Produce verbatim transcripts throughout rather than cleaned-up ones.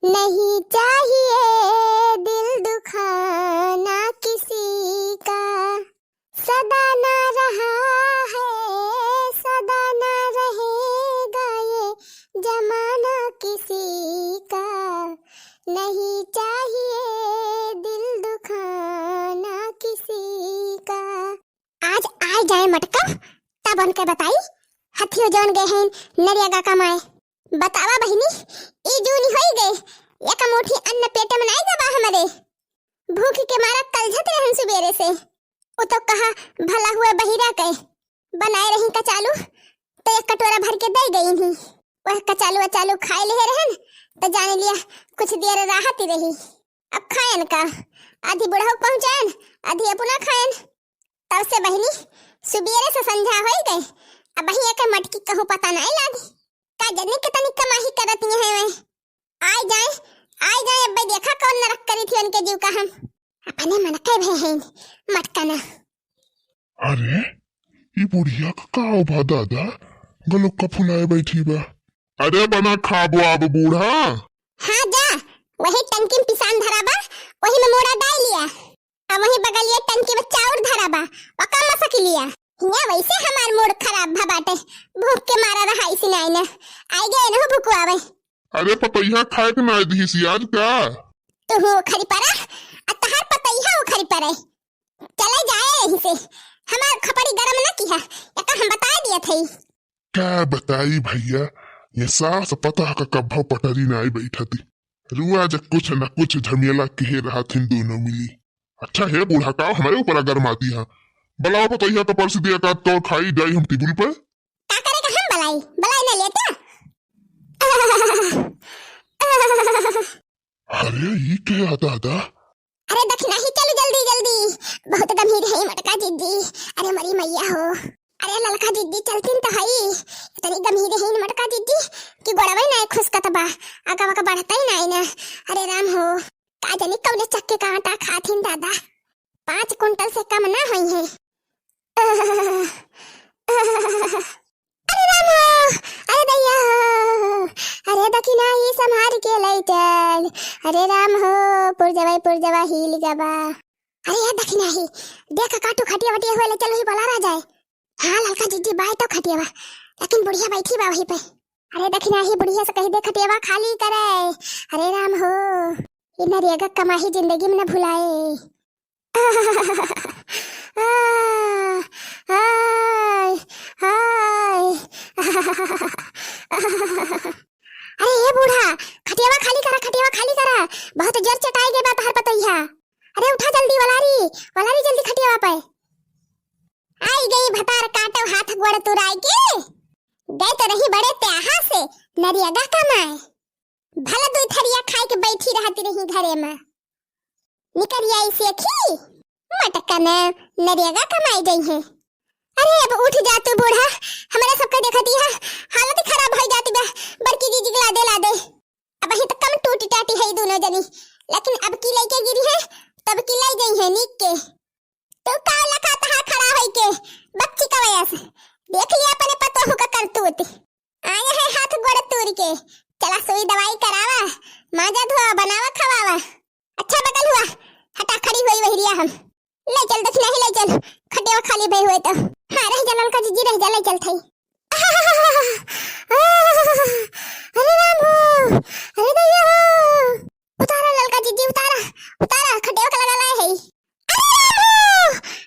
नहीं चाहिए दिल दुखाना किसी का, सदा ना रहा है, सदा ना रहेगा ये जमाना किसी का, नहीं चाहिए दिल दुखाना किसी का। आज आइ जाए मटका, तब उनके बताई, हथियो जौन गए हैं नरियगा कमाए। बतावा बहिनी, ई जून होई गए, एक मुट्ठी अन्न पेट में नाई गबा हमरे। भूख के मारा कलझत रहन सुबेरे से। उ तो कहा भला हुआ बहिरा के, बनाए रही कचालू, तो एक कटोरा भर के दे गई ही। वह कचालू अचालू खाए ले रहन, तो जाने लिया कुछ देर राहत ही रही। अब खायन का, आधी बुढ़ऊ पहुँचायन, आधी अपना खायन। तब से बहिनी, सुबेरे से संझा होई गए, अब वही एक मटकी कहूँ पता नाई लागी। का जने कितनी कमाही करत ही है वह। आइ जाए, आइ जाए, अब देखा कौन नरक करी थी उनके जीव का हम। अपने मन के भे हैं, मटका ना। अरे, ई बुढ़िया का का बा दादा, गलो का फुलाए बैठी बा। अरे बना खाबो अब बूढ़ा। हाँ जा, वही टंकी में पिसान धरा बा, वही में मोड़ा डाल लिया। अब वही बगलिया टंकी में चाउर धरा बा, ओका मसक लिया। हिया वैसे हमार मूड खराब भा बाटे, भूख के मारा रहा इसी नाई ना। आइ गए इनहु भुकुआवे। अरे पतोहिया खाए के ना दिहिस यार का? तू उखरी परा, आ तहार पतोहिया उखरी परे। चले जाए यहीं से, हमार खपड़ी गरम न किहा, एका हम बताए दिया थई। का बताई भैया, ये सास पतोह का कब्बो पटरी नाई बैठती। रुआ जब कुछ न कुछ झमेला किहे रहत हिन दोनों मिली। अच्छा हे बूढ़ा, का हमरे ऊपर गरमाती है? बलाओ पतोहिया का परस दिया का तो खाई जाई हम टेबुल पे। का करे का हम बलाई? बलाई ना लेता। अरे, ई के आता दादा? अरे, दखिनाही चल जल्दी, जल्दी। बहुत गंभीर है मटका जिज्जी। अरे, मरी मैया हो। अरे, ललका जिज्जी चलतीन तो हई। इतनी गंभीर है मटका जिज्जी कि गोड़वे ना खुसकत बा। आगा वागा बढ़ता ही ना, ना। अरे राम हो। का जानी कौने चक्के का आटा खाथिन दादा। पाँच कुंटल से कम ना होई है। अरे राम हो, अरे दैया हो, अरे दखिनाही संभार के लई चल। अरे राम हो, पुरजवा, पुरजवा हिल गबा। अरे यार दखिनाही, देख काटू खटिया वटिया हुए ले चल वही बोला रह जाए। हाँ ललका जिज्जी बाय तो खटिया बा, लेकिन बुढ़िया बैठी बा वही पे। अरे दखिनाही बुढ़िया से कही दे खटिया बा खाली करे। अरे राम हो, इ नरेगा कमाही जिंदगी में न भुलाए। आय, आय, आय। अरे ए बूढ़ा, खटियावा खाली करा, खटियावा खाली करा। बहुत जोर चटाई गए बा तहर पतोहिया। अरे उठा जल्दी वलारी, वलारी जल्दी खटियावा पे। आई गई भतार काटो हाथ गोड़ तुराई के। गए तो रही बड़े त्याहा से नरियगा कमाए। भला दुई थरिया खाए के बैठी रहती रही घरे में। निकल आई सेखी, मटकन नरियगा कमाई गई है। अरे अब उठ जा तू बूढ़ा, हमारे सबका देखती है, हालत खराब हो जाती बा। बड़की जीजी के लादे लादे। अब ही तो कम टूटी टाटी है दोनों जनी, लेकिन अब की लइके गिरी है, तब की लई गई है नीक के। तू का लखा तहा खड़ा होई के, बच्ची का वयस। देख लिया अपने पतोहू का करतूत। आए है हाथ गोड़ तूर के। चला सुई दवाई करावा, माजा धोआ, बनावा, खवावा। अच्छा बगल हुआ, हटा खड़ी हुई वही रिया हम। ले चल दखिनाही, ले चल। खटिया खाली भई हुए तो। हाँ, रह जा ललका जीजी, रह जा, ले चल थई। अरे राम हो, अरे दैया हो। उतारा ललका जीजी, उतारा, उतारा, खटिया का लगा लाए है। अरे राम हो,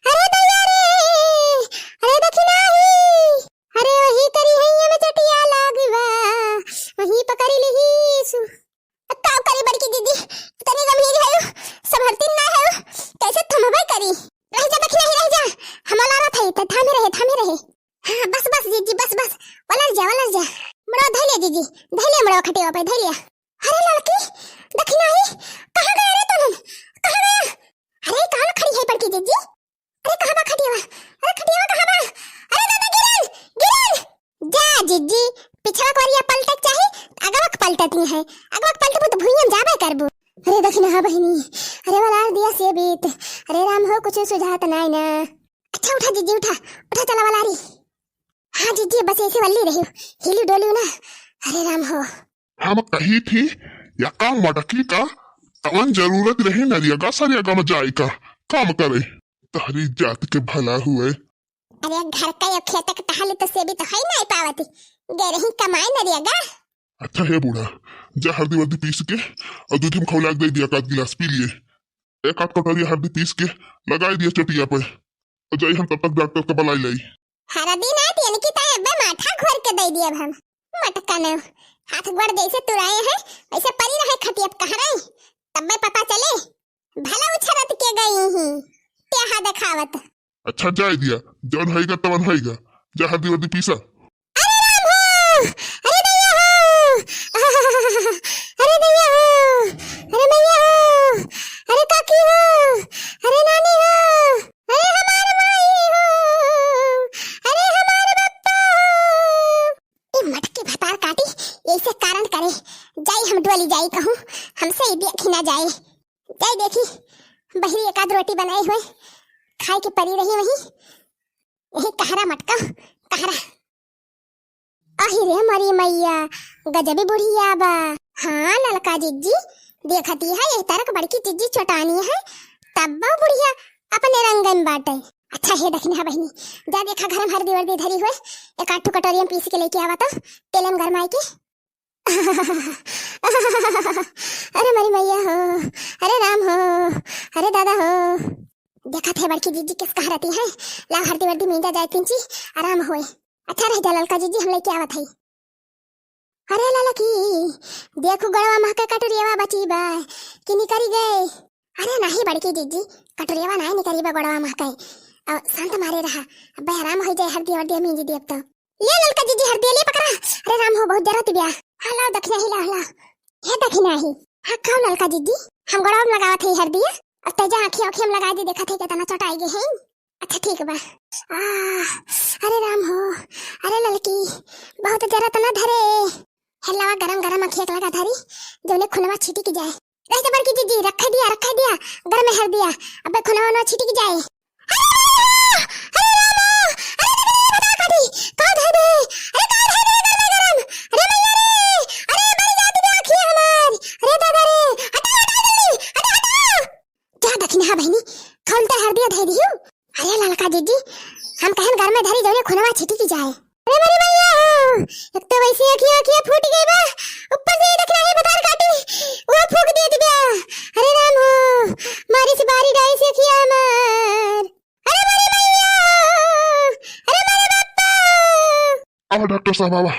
अरे दैया रे, अरे दखिनाही, अरे वही करी है ये में चटिया लागवा, वही पकड़ लिही सु। का करी बड़की दीदी, इतनी गंभीर है, संभलती ना है, कैसे थमबे करी? रह जा दखिनाही, रह जा, हम लारा थे, तो थामे रहे, थामे रहे। हाँ, बस, बस, जीजी, बस, बस, वलर जा, वलर जा। मड़वा धइले, जीजी, धइले मड़वा खटिया पे, धइले। अरे लड़की, दखिनाही, कहाँ गया रे तोनन? कहाँ गया? अरे, कहाँ खड़ी है बड़की जीजी? अरे, कहाँ बा खटियावा? अरे, खटियावा कहाँ बा? अरे दादा, गिरन, गिरन। जा जीजी, पिछवा कोरिया पलटे के चाही, अगवा के पलटती है। अगवा के पलटबू तो भुइयां जाबे करबू। अरे दखिनाहा बहिनी, अरे वलार दिया से बीत। अरे राम हो, कुछ सुझात नाय ना। अच्छा उठा जीजी, उठा, उठा चला वलारी। हाँ जीजी, बस ऐसे वल्ली रही, हिली डोली ना। अरे राम हो। हम कही थी या काम मटकी का, कवन जरूरत रही नरियगा सरियगा में जाए का, काम करे। तहरी जात के भला हुए। अरे घर का या खेत के टहली तो सेबी तो है नहीं पावत। गए रही कमाए नरियगा। अच्छा हे बूढ़ा, जा हरदी वर्दी पीस के और दूध में खौला के दे दिया, एक आध गिलास पी लिए। एक आध कटोरी हरदी पीस के लगाई दिया चटिया पे। और जाई हम तब तक डॉक्टर का बुलाई लाई। हरदी ना दियन की ताई अबे माठा घोर के दे दिया हम। मटका ने हाथ गोड़ जैसे तुराए हैं, वैसे परी रहे खटिया पे कह रही। तब्बे पता चले, भला उछरत के गई ही, प्याहा देखावत। अच्छा जाए दिया, जौन होइगा तवन होइगा। जा हरदी वर्दी पीसा। अरे राम हो, अरे दैया हो, अरे दैया हो, अरे मैया हो, अरे काकी हो, अरे नानी हो, अरे हमार माई हो, अरे हमार बप्पा हो। ई मटकी भतार काटी, ऐसे कारण करे। जाई हम डोली जाई कहूँ, हमसे ई देखी ना जाए। जाई देखी, बहिरी एक आध रोटी बनाए हुए, खाए के परी रही वही। यही कहरा मटका, कहरा। अहि रे मरी मैया, गजबी बुढ़िया बा। हाँ ललका जिज्जी, देखती है ये तरक बड़की जिज्जी चोटानी है, तब बा बुढ़िया अपने रंग में बाटे। अच्छा हे दखिना बहिनी, जा देखा घर में हरदी वर्दी धरी हुए, एक आध ठो कटोरिया में पीस के लेके आवा तो, तेले में गरमाई के। अरे मरी मैया हो, अरे राम हो, अरे दादा हो। देखत है बड़की जिज्जी किस कह रहती है, लाओ हरदी वर्दी मींजा जाए किंची आराम होए। अच्छा रह जा ललका जिज्जी, हम लेके आवत है। अरे ललकी, देखो गड़वा महके कटोरियावा बची बा कि निकरी गए। अरे नहीं बड़की जिज्जी, कटोरियावा नहीं निकरी बा गड़वा महके। अब शांत मारे रहा, अब आराम हो जाए हरदी वर्दी मींजी देब तो। ले ललका जिज्जी हरदी ले पकड़ा। अरे राम हो बहुत जरूरत बिया। हाँ लाओ दखिना ही लाओ, लाओ। हे दखिना ही। हाँ खाओ ललका जिज्जी, हम गड़वा में लगावत है हरदी। अब तेजा आँखी आँखी हम लगा दे, देखत है कितना चोटाई गए हैं। अच्छा ठीक बा। आ, अरे राम हो, अरे ललकी, बहुत जरूरत ना धरे। हेलावा गरम गरम अखिया के लगा धरी, जौने खुनवा छिटिक जाए। रह जा बड़की जिज्जी, रखे दिया, रखे दिया, गरम हरदिया, अबे खुनवा उनवा छिटिक जाए। अरे राम हो, अरे राम हो, अरे देखो रे भतार काटी, का धर दे, अरे का धर दे गरम गरम, अरे मैया रे, अरे बड़ी जात बे अखिया हमार, अरे दादा रे, हटाओ, हटाओ जल्दी, हटाओ, हटाओ। जा दखिनहा बहिनी, खौलता हरदिया धइ दिहु। अरे ललका जिज्जी, हम कहन घर में धरी जौने खुनवा छिटिकी जाए। अरे मरी मैया हो, एक तो वैसे अखिया अखिया फूट गई बा, ऊपर से ये दखिनहा भतार काटी, वो फूक दे दिया। अरे राम हो, मारी से बारी डाई से अखिया हमार। अरे मरी मैया हो, अरे मरी बापा। आवा डॉक्टर साहब, आवा,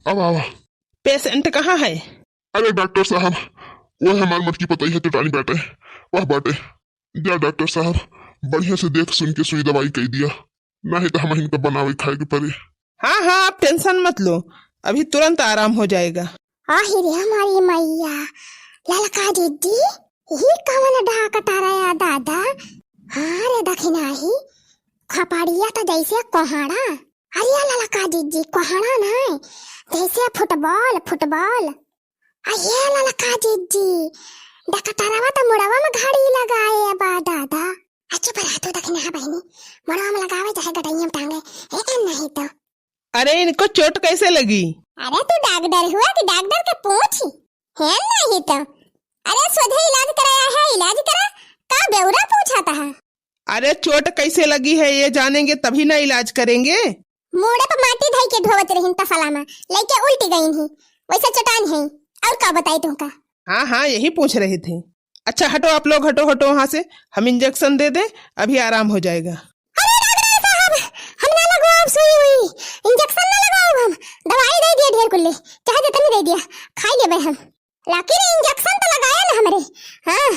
आवा, आवा। पेशेंट कहाँ है? अरे डॉक्टर साहब, वह हमार मोटकी पतई है चोटानी बाटे, वह बाटे। जा डॉक्टर साहब, बढ़िया से देख सुन के सुई दवाई कई दिया, नहीं तो हम इनका बनावे खाए के पड़ी। हाँ, हाँ, आप टेंशन मत लो, अभी तुरंत आराम हो जाएगा। आहि रे हमारी मैया, ललका जिज्जी, ई कवन डॉक्टर आया दादा? हाँ रे दखिनहा, खपड़िया तो जैसे कोहड़ा। अरे ललका जिज्जी, कोहड़ा नहीं, जैसे फुटबॉल, फुटबॉल। अरे ललका जिज्जी, डकटरवा तो मुड़वा में घड़ी लगाए बा दादा। अच्छा पर तू दखिनहा बहिनी, मुड़वा में लगावे चाहे गटैया में टांगे, ए, ए, नहीं तो। अरे इनको चोट कैसे लगी? अरे तू डॉक्टर हुआ कि डॉक्टर के पूछ, है नहीं तो। अरे सोझे इलाज कराया है, इलाज करा, का बेवरा पूछा था? अरे चोट कैसे लगी है ये जानेंगे तभी ना इलाज करेंगे। मूड़े पर माटी धई के ढोवत रहिन तसला में, लइके उल्टी गईन ही, वैसे चोटान है। और का बताई तुमका? हाँ, हाँ, यही पूछ रहे थे। अच्छा हटो आप लोग, हटो, हटो वहाँ से, हम इंजेक्शन दे दें, अभी आराम हो जाएगा। अरे डॉक्टर साहब, हम ना लगवाओ सुई हुई, इंजेक्शन ना लगवाओ हम, दवाई दे दिया ढेर कुल्ले, चाहे जितनी दे दिया, खाई लेबे हम। लेकिन इंजेक्शन तो लगाया ना हमरे। हाँ,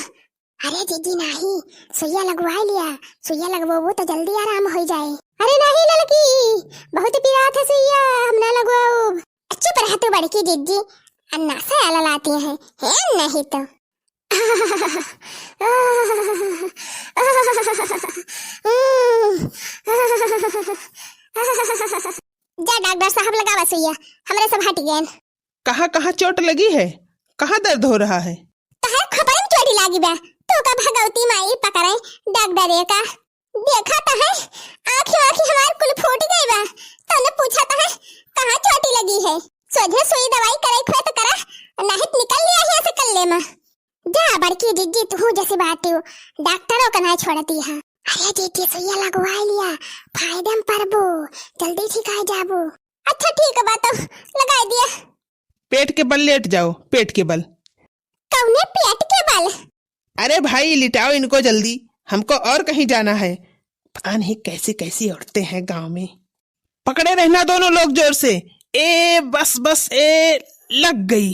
अरे दीदी नाही, सुइया लगवा लिया, सुइया लगवाबो तो जल्दी आराम हो जाए। अरे नहीं ललकी, बहुत पिरात है सुइया, हम ना लगवाओ। चुप रह तू बड़की दीदी, अन्ना से आला लाती है, है नहीं तो। जा डॉक्टर साहब लगावा सुइया, हमरे सब हट गए। कहाँ कहाँ चोट लगी है, कहाँ दर्द हो रहा है? तहर खपरम चोटी लागी बा, तू का भगवती माई पकड़े डॉक्टरे का। देखा तो है, आँखी आँखी हमार कुल फूट गई बा, तने पूछा तो है, कहाँ चोटी लगी है? सोझे सुई दवाई करे क होए तो करा, नाहीं तो निकल लिया हियाँ से कल्ले मा। जा बड़की जिज्जी, तू जैसी बात हो, डॉक्टरों का नाहीं छोड़ती है। अरे जिज्जी, सुइया लगवाए लिया, फायदे में परबू, जल्दी ठीक आए जाबू। अच्छा ठीक बा, तो लगाए दिया। पेट के बल लेट जाओ, पेट के बल। कौने पेट के बल? अरे भाई, लिटाओ इनको जल्दी, हमको और कहीं जाना है। पता नहीं कैसी कैसी औरतें हैं गांव में। पकड़े रहना दोनों लोग जोर से। ए, बस, बस, ए, लग गई।